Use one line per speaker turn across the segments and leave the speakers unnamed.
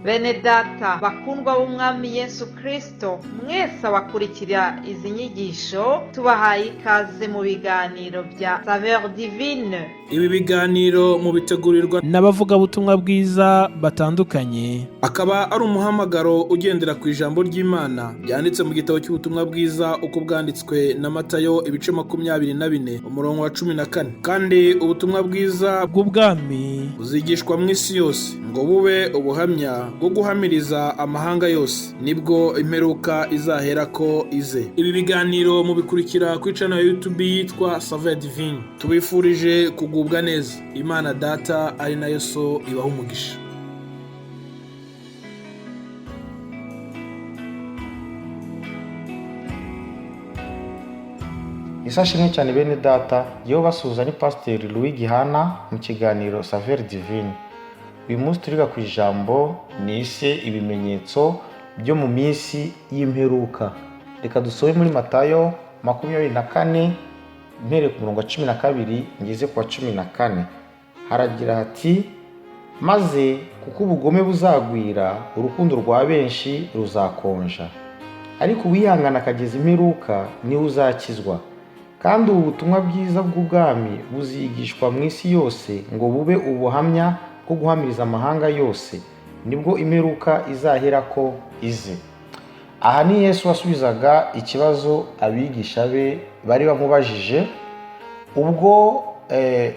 Bene data bakundwa b'Umwami Yesu Kristo, mwese abakurikira izi nyigisho, tubahaye ikaze mu biganiro bya Saveur Divine.
Ibi biganiro mubitegurirwa
n'abavugabutumwa bwiza batandukanye,
akaba ari umuhamagaro ugendera ku ijambo ry'Imana ryanditse mu gitabo cy'ubutumwa bwiza uko bwanditswe na Matayo, ibice 24, umurongo wa 14. Kandi ubutumwa bwiza
bw'ubwami
buzigishwa mu isi yose ngo bube ubuhamya bwo guhamiriza amahanga yose, nibwo imperuka izaherako ize. Ibi biganiro mubikurikira kuri channel ya YouTube yitwa Saveur Divine. Tubifurije kugubwa neza. Imana Data ari nayo So ibaha umugisha.
Yesu ashimwe cyane, bene data. Yewe, basuhuza ni Pasiteri Louis Gihana mu kiganiro Saveur Divine. Uyu munsi turiga ku ijambo nise "Ibimenyetso byo mu minsi y'imperuka". Reka dusome muri Matayo 24, mpereye ku murongo wa 12 ngeze ku wa 14. Haragira hati: "Maze kuko ubugome buzagwira, urukundo rwa benshi ruzakonja, ariko uwihangana akageza imperuka niwe uzakizwa. Kandi ubu butumwa bwiza bw'ubwami buzigishwa mu isi yose ngo bube ubuhamya bwo guhamiriza amahanga yose, nibwo imperuka izaherako ize." Aha ni Yesu wasubizaga ikibazo abigisha be bari bamubajije ubwo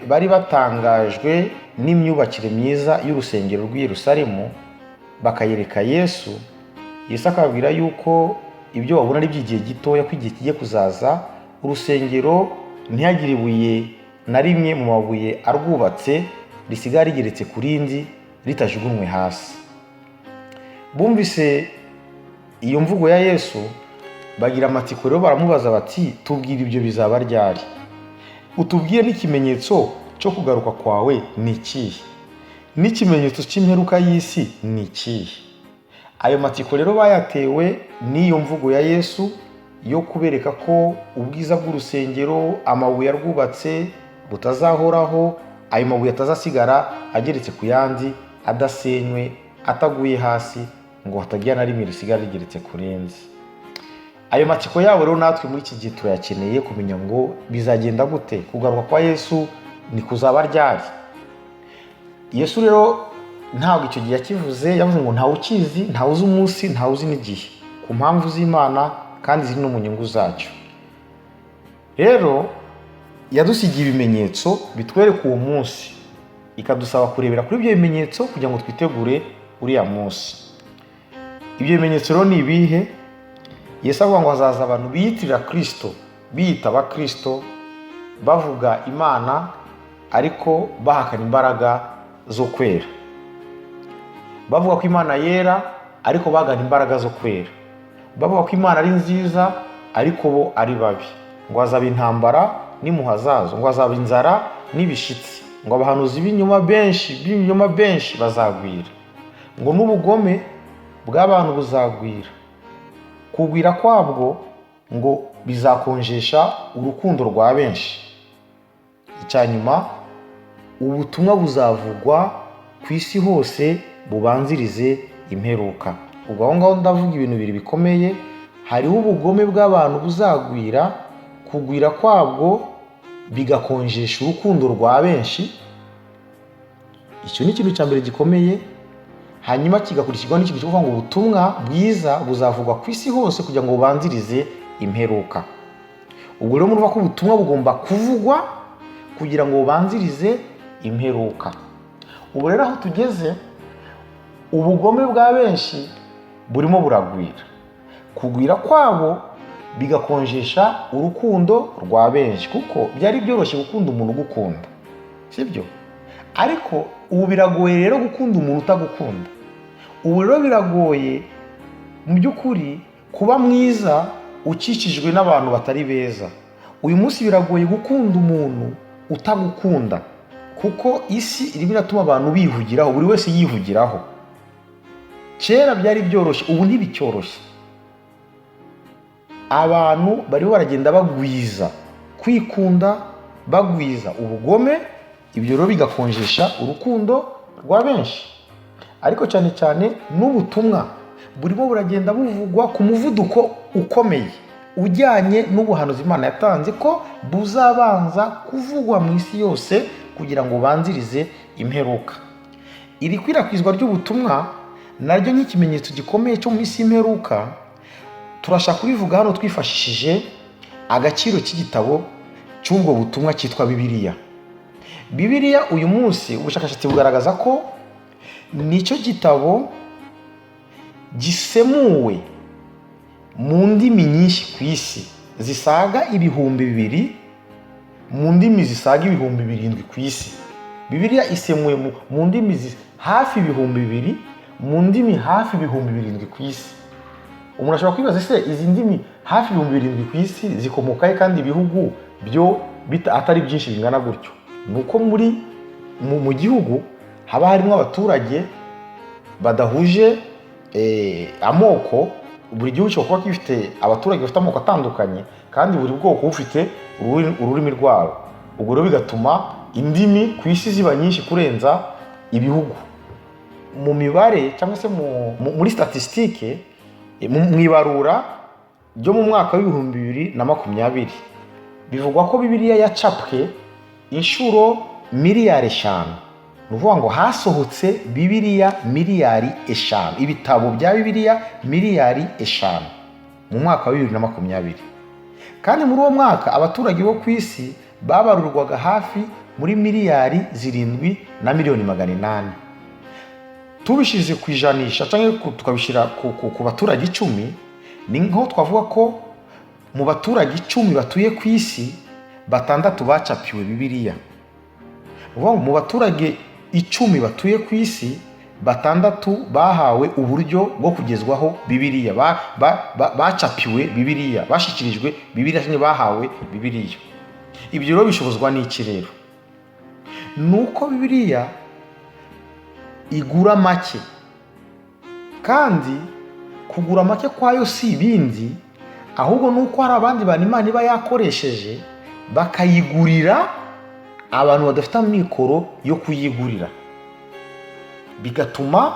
bari batangajwe n'imyubakire myiza y'urusengero rw'i Yerusalemu, bakayereka Yesu. Yesu akababwira yuko ibyo babona ari iby'igihe gitoya, ko igihe kigiye kuzaza urusengero ntihagire ibuye na rimwe mu mabuye arwubatse risigara rigeretse ku rindi ritajugunywe hasi. Bumvise iyo mvugo ya Yesu bagira amatsiko rero, baramubaza bati: "Tubwire, ibyo bizaba ryari? Utubwire n'ikimenyetso cyo kugaruka kwawe ni ikihe? N'ikimenyetso cy'imperuka y'isi ni ikihe?" Ayo matsiko rero bayatewe n'iyo mvugo ya Yesu yo kubereka ko ubwiza bw'urusengero, amabuye arwubatse, butazahoraho, ayo mabuye atazasigara ageretse ku yandi adasenywe, ataguye hasi, ngo hatagira na rimwe risigara rigeretse ku rindi. Ayo matsiko yabo rero natwe muri iki gihe turayakeneye, kumenya ngo bizagenda gute, kugaruka kwa Yesu ni kuzaba ryari. Yesu rero ntabwo icyo gihe yakivuze. Yavuze ngo ntawe ukizi, ntawe uzi umunsi, ntawe uzi n'igihe, ku mpamvu z'Imana kandi ziri no mu nyungu zacyo. Rero yadusigiye ibimenyetso bitwereka uwo munsi, ikadusaba kurebera kuri ibyo bimenyetso kugira ngo twitegure uriya munsi. Ibyo bimenyetso rero ni ibihe? Yesu avuga ngo hazaza abantu biyitirira Kirisito, biyita abakirisito, bavuga Imana ariko bahakana imbaraga zo kwera, bavuga ko Imana yera ariko bagana imbaraga zo kwera, bavuga ko Imana ari nziza ariko bo ari babi. Ngo hazaba intambara n'impuha zazo, ngo hazaba inzara n'ibishitsi, ngo abahanuzi b'ibinyoma benshi bazagwira, ngo n'ubugome bw'abantu buzagwira. Kugwira kwabwo ngo bizakonjesha urukundo rwa benshi. Icya nyuma, ubutumwa buzavugwa ku isi hose bubanzirize imperuka. Ubwo aho ngaho ndavuga ibintu bibiri bikomeye. Hariho ubugome bw'abantu buzagwira, kugwira kwabwo bigakonjesha urukundo rwa benshi. Icyo ni ikintu cya mbere gikomeye. Hanyuma kigakurikirwa n'ikintu cyo kuvuga ngo ubutumwa bwiza buzavugwa ku isi hose kugira ngo bubanzirize imperuka. Ubwo rero murumva ko ubutumwa bugomba kuvugwa kugira ngo bubanzirize imperuka. Ubu rero aho tugeze, ubugome bwa benshi burimo buragwira, kugwira kwabo bigakonjesha urukundo rwa benshi, kuko byari byoroshye gukunda umuntu ugukunda, sibyo? Ariko ubu biragoye rero gukunda umuntu utagukunda. Ubu rero biragoye mu by'ukuri kuba mwiza ukikijwe n'abantu batari beza. Uyu munsi biragoye gukunda umuntu utagukunda, kuko isi irimo iratuma abantu bihugiraho, buri wese yihugiraho. Kera byari byoroshye, ubu ntibicyoroshye. Abantu barimo baragenda bagwiza kwikunda, bagwiza ubugome. Ibyo rero bigakonjesha urukundo rwa benshi. Ariko cyane cyane n'ubutumwa burimo buragenda buvugwa ku muvuduko ukomeye ujyanye n'ubuhanuzi Imana yatanze ko buzabanza kuvugwa mu isi yose kugira ngo bubanzirize imperuka. Iri kwirakwizwa ry'ubutumwa naryo nk'ikimenyetso gikomeye cyo mu isi y'imperuka, turashaka kubivuga hano twifashishije agaciro k'igitabo cy'ubwo butumwa cyitwa Bibiliya. Bibiliya uyu munsi ubushakashatsi bugaragaza ko nicyo gitabo gisemuwe mu ndimi nyinshi ku isi zisaga 2000, mu ndimi zisaga 7000 ku isi. Bibiliya isemuwe mu ndimi hafi 2000, mu ndimi hafi 7000 ku isi. Umuntu ashobora kwibaza: ese izi ndimi hafi 7000 ku isi zikomoka he, kandi ibihugu byo atari byinshi bingana gutyo? Ni uko muri mu gihugu haba harimo abaturage badahuje amoko. Buri gihugu gishobora kuba gifite abaturage bafite amoko atandukanye, kandi buri bwoko bufite ururimi rwabo. Ubwo rero bigatuma indimi ku isi ziba nyinshi kurenza ibihugu. Mu mibare cyangwa se muri statisitike, mu ibarura ryo mu mwaka wa 2020, bivugwa ko Bibiliya yacapwe inshuro miliyari 5. Ni ukuvuga ngo hasohotse Bibiliya miliyari 5, ibitabo bya Bibiliya miliyari 5 mu mwaka wa 2020. Kandi muri uwo mwaka abaturage bo ku isi babarurwaga hafi muri miliyari 7 na miliyoni 800. Tubishyize ku ijanisha cyangwa tukabishyira ku baturage 10, ni nko twavuga ko mu baturage 10 batuye ku isi, 6 bacapiwe Bibiliya. Ni ukuvuga ngo mu baturage 10 batuye ku isi, 6 bahawe uburyo bwo kugezwaho Bibiliya, bacapiwe Bibiliya, bashyikirijwe Bibiliya cyangwa bahawe Bibiliya. Ibyo rero bishobozwa n'iki? Rero ni uko Bibiliya igura make, kandi kugura make kwayo si ibindi, ahubwo ni uko hari abandi bantu Imana iba yakoresheje bakayigurira abantu badafite amikoro yo kuyigurira, bigatuma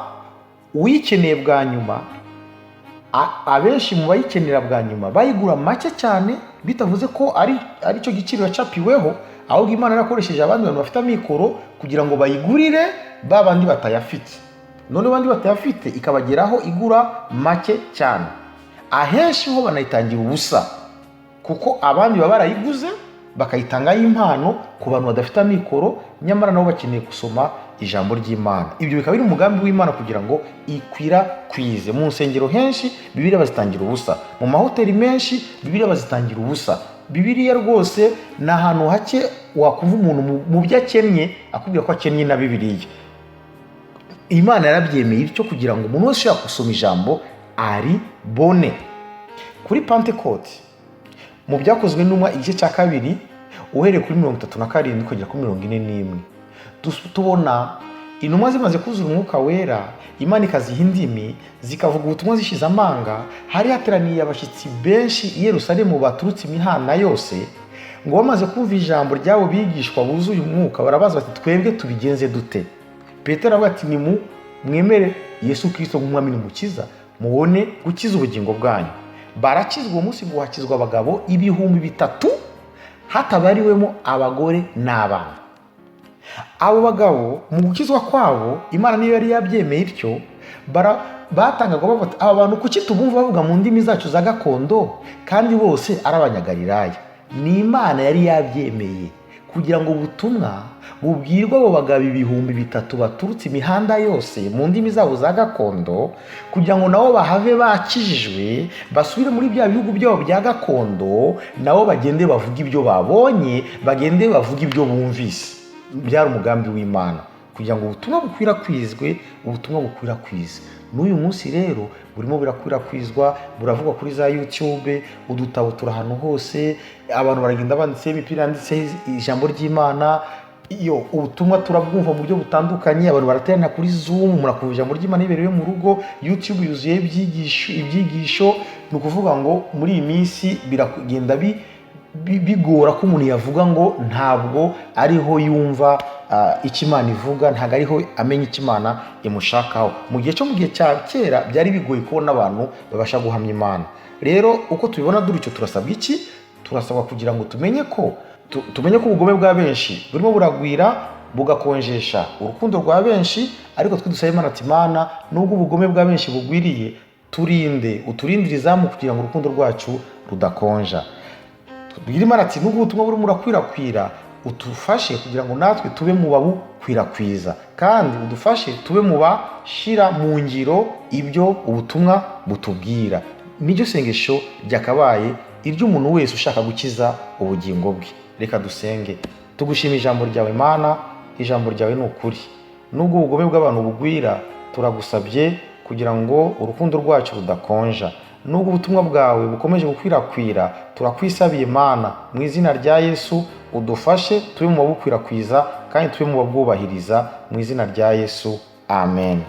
uyikeneye bwa nyuma, abenshi mu bayikenera bwa nyuma bayigura make cyane, bitavuze ko ari cyo giciro yacapiweho, ahubwo Imana yarakoresheje abandi bantu bafite amikoro kugira ngo bayigurire ba bandi batayafite. None abandi batayafite ikabageraho igura make cyane, ahenshi ho banayitangira ubusa, kuko abandi baba barayiguze bakayitangaho impano ku bantu badafite amikoro, nyamara nabo bakeneye gusoma ijambo ry'Imana. Ibyo bikaba biri umugambi w'Imana kugira ngo ikwirakwize. Mu nsengero henshi Bibiliya bazitangira ubusa, mu mahoteli menshi Bibiliya bazitangira ubusa. Bibiliya rwose ni ahantu hake wakumva umuntu mu byo akennye akubwira ko akennye na Bibiliya. Imana yarabyemeye ityo kugira ngo umuntu wese ushaka gusoma ijambo aribone. Kuri Pantekote, mu Byakozwe n'Intumwa igice cya 2, uhereye kuri 37 kugera kuri 41, tubona intumwa zimaze kuzura Umwuka Wera, Imana ikaziha indimi, zikavuga ubutumwa zishize amanga. Hari hateraniye abashyitsi benshi i Yerusalemu baturutse imihanda yose. Ngo bamaze kumva ijambo ry'abo bigishwa buzuye Umwuka, barabaza bati: "Twebwe tubigenze dute?" Petero aravuga ati: "Nimu mwemere Yesu Kirisito nk'Umwami n'Umukiza, mubone gukiza ubugingo bwanyu." Barakizwa. Uwo munsi guhakizwa abagabo 3000, hatabariwemo abagore n'abana. Abo bagabo mu gukizwa kwabo, Imana niyo yari yabyemeye ityo. Batangaga bavuga bati: "Aba bantu kuki tubumva bavuga mu ndimi zacu za gakondo kandi bose ari Abanyagalilaya?" Ni Imana yari yabyemeye kugira ngo ubutumwa bubwirwe abo bagabo 3000 baturutse imihanda yose mu ndimi zabo za gakondo, kugira ngo nabo bahave bakijijwe, basubire muri bya bihugu byabo bya gakondo, nabo bagende bavuge ibyo babonye, bagende bavuge ibyo bumvise. Byari umugambi w'Imana kugira ngo ubutumwa bukwirakwizwe, ubutumwa bukwirakwize. N'uyu munsi rero burimo burakwirakwizwa, buravugwa kuri za YouTube, udutabo turi ahantu hose, abantu baragenda banditseho imipira yanditseho ijambo ry'Imana. Iyo ubutumwa turabwumva mu buryo butandukanye, abantu baraterana kuri Zoom, umuntu akumva ijambo ry'Imana yibereye mu rugo. YouTube yuzuyeho ibyigisho. Ni ukuvuga ngo muri iyi minsi biragenda bigora ko umuntu yavuga ngo ntabwo ariho yumva. icyo Imana ivuga, ntabwo ariho amenya icyo Imana imushakaho. Mu gihe cyo mu gihe cya kera byari bigoye kubona abantu babasha guhamya Imana. Rero uko tubibona dutyo, turasabwa iki? Turasabwa kugira ngo tumenye ko ubugome bwa benshi burimo buragwira, bugakonjesha urukundo rwa benshi. Ariko twe dusaba Imana ati: "Imana, nubwo ubugome bwa benshi bugwiriye, turinde, uturindire izamu kugira ngo urukundo rwacu rudakonja." Tubwire Imana ati: "Nubwo ubutumwa burimo burakwirakwira, udufashe kugira ngo natwe tube mu babukwirakwiza, kandi udufashe tube mu bashyira mu ngiro ibyo ubutumwa butubwira." Niryo sengesho ryakabaye iry'umuntu wese ushaka gukiza ubugingo bwe. Reka dusenge. Tugushima ijambo ryawe, Mana. Ijambo ryawe ni ukuri. Nubwo ubugome bw'abantu bugwira, turagusabye kugira ngo urukundo rwacu rudakonja. Nubwo ubutumwa bwawe bukomeje gukwirakwira, turakwisabiye Mana, mu izina rya Yesu, udufashe tube mu babukwirakwiza kandi tube mu babwubahiriza. Mu izina rya Yesu, amen.